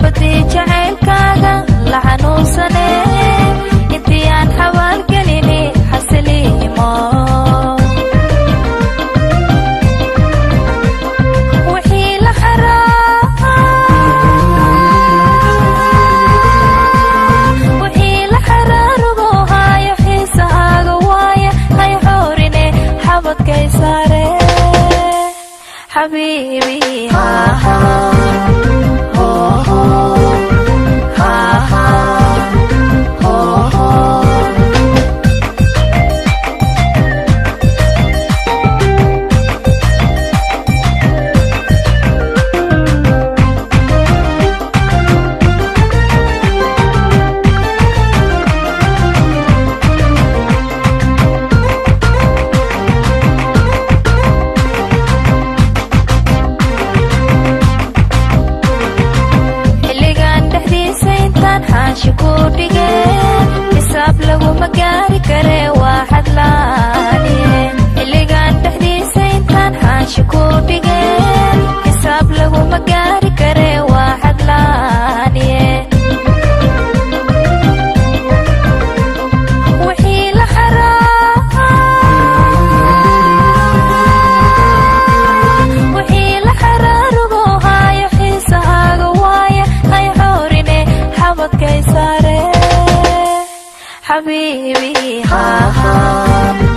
Xabadii jacaylkaaga la xanuunsane, intii aan xabaalgelini xasiliimo. Wixii la wixii la xaraarugo haayo xiisahaaga waaya, hay xoorine, xabadkay saare, xabiibi. Haha, hoho, haha, hoho. Xilligan dhexdiisa intaan xaashi ku dhigeen, xisaab laguma gaari kare, waa xadlaaniye. Xilligan dhexdiisa intaan xaashi ku dhigeen, xisaab laguma gaari kare, waa xadlaaniye. Wixii la wixii la xaraarugo haayo xiisahaaga waaya, hay xoorine, xabadkay saare, xabiibi. Haha.